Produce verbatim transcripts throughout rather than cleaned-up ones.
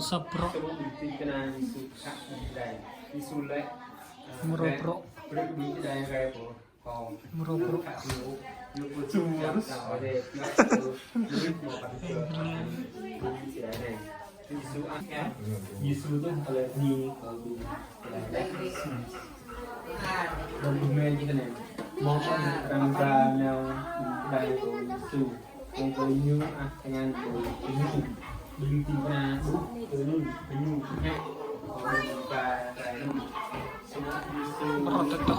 Săp brŏ. Mrô brŏ. Mrô brŏ. Yêsu tuh oleh ni kalau Đồng bơme kita ne. Mong arăng ba nao đai kơ Yêsu. Kơ ñu ah tơngan kơ ñu. Ƀing tin kơna ƀuh kơ ñu, kơ ñu kơna. Kơ ñu ba rai ñu. Sơnă Yêsu. Mrô tơtô.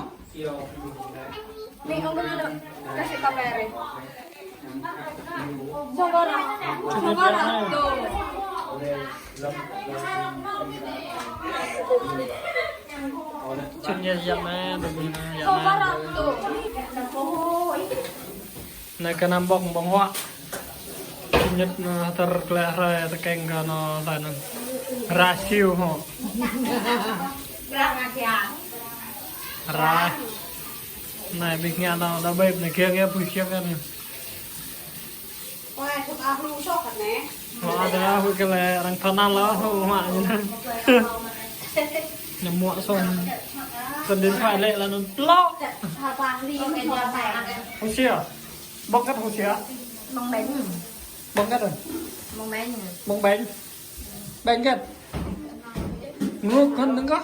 Nih, Om, dulu. Kasih kamera. Sông Bá Răng. Sông Bá Răng. Tuh. Čun ya, ya, mẹ, đừng, ya, mẹ. Sông Bá Răng. Tuh. Anai kơ anăm ƀơ̆ng, ƀơ̆ng huă. Ñu anŭn hơdơr gleh rai tơkeng kơ anŭn tơnăn. Rah siu hŏ. Rah. Anai ƀing ngă anŭn đa bĕp anai kiăng ya, ƀuh kiăng anai. Ơ, ada hui kơ lĕ arăng tơnăn lĕ, hui mă ñu anŭn. Ñu muă sông. Kơnđin phải lĕ lăn anŭn plŏ. Hơsia. Bông kơt hơsia. Bông bênh. Bông kơt à? Bông bênh. Bông bênh. Bênh kơt. Nguk kơt đơ̆ng kơ.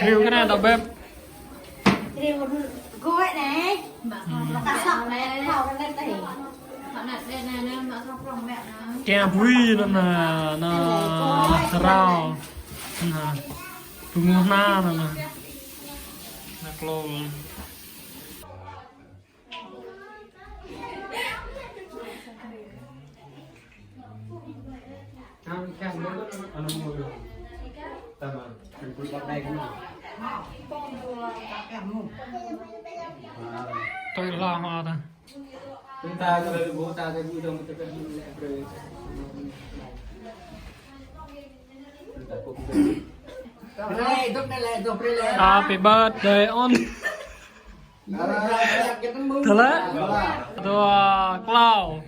Kriu kơnai đa bĕp. Kriu gơ̆ anai. Kasăp anai. Kia bui anŭn, anŭn, anŭn srao. Anŭn. Pơnguh anŭn, anŭn. Anŭn klô. Tui hloh hŏ ta. Happy birthday, On. Tơlơi. Dua, klâo.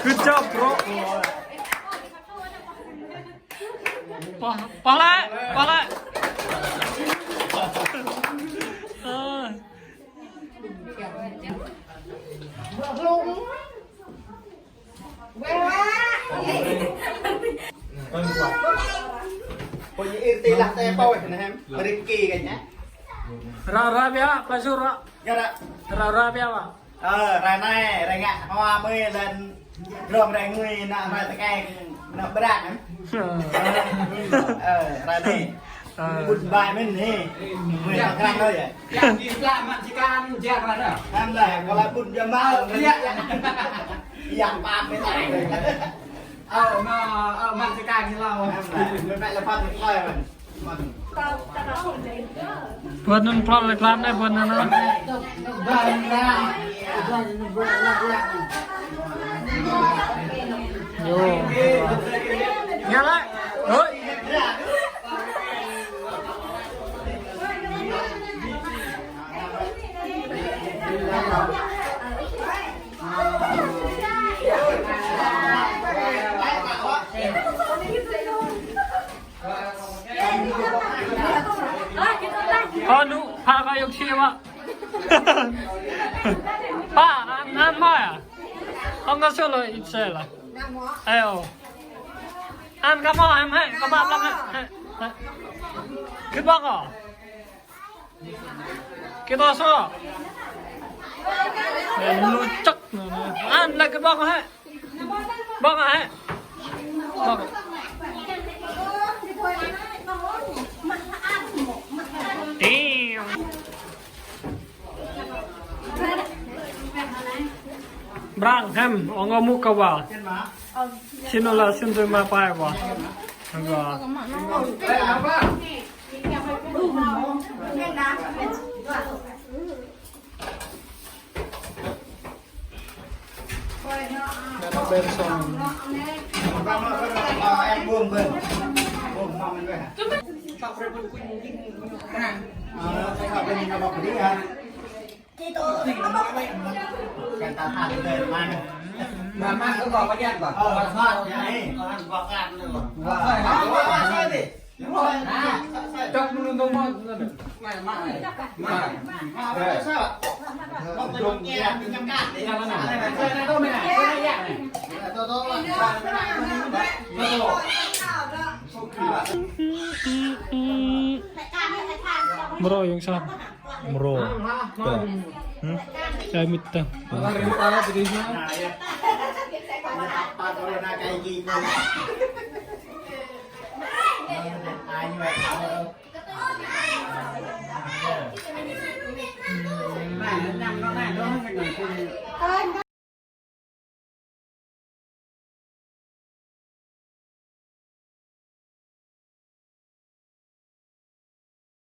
Good job, bro. Pơh, pơh lĕ, pơh lĕ. Ơ. Pô ñu ir ti lah te pô neh, Ricky kơ ñu. Ră, ră biă, pơsur ră. Ră, ră biă, Pak. Ơ, ră anai, ră ngă hua mơi lĕ, drôm ră ngui, nă ră tơkai, nă brat, em. Ơ, ră anai. Ơ. Bŭt bai mơ̆n anai. Mơi nă krăn đôč yơh. Yang di sebelah Mak Cikan, jak lah dah. Em lah, kalau bŭt Jamal, yang pap mơi tai. Ơ, Mak Cikan ñu lau. Em lah, mơi mă lĕ pap mơi tai mơ̆n. Ƀuăn anŭn plŏn lĕ klam anai, ƀuăn anŭn. Yo. Ngă lĕ. Ơi. Ơ, nŭ, pha kơ yŭk si wa. Pha, an, an mă ya? Ơ, ngă sô lơ, it sê la. Ơ, ơ. An kơ mă, em hĕ, kơ mă plăk hĕ, hĕ, hĕ. Kơ ƀơ̆ng kơ. Kơ tŏ sô. Ơ, lu čăk. An, lĕ kơ ƀơ̆ng hĕ. Ƀơ̆ng hĕ. Ƀơ̆ng. Damn. Brang hem, ong mŭk kơ wa. Sin la, sin tui ma pai wa. Wa. Em buông bên. Buông mong mình về. Ờ, sao bên mình mà đi hả? Cái ta ăn lên mà. Mà mang cái bò có dán bò. Ờ, thoát vậy. Có ăn bò cạp nữa. Ờ, ờ, ờ, ờ, đi. Đúng rồi. Chọc nó đông món. Mày, mày, mày. Mày sao? Bò có dán, cái nhắm cạp đi. Mrô yŏng sap. Mrô. Tơ. Hmm? Čai mit tơ.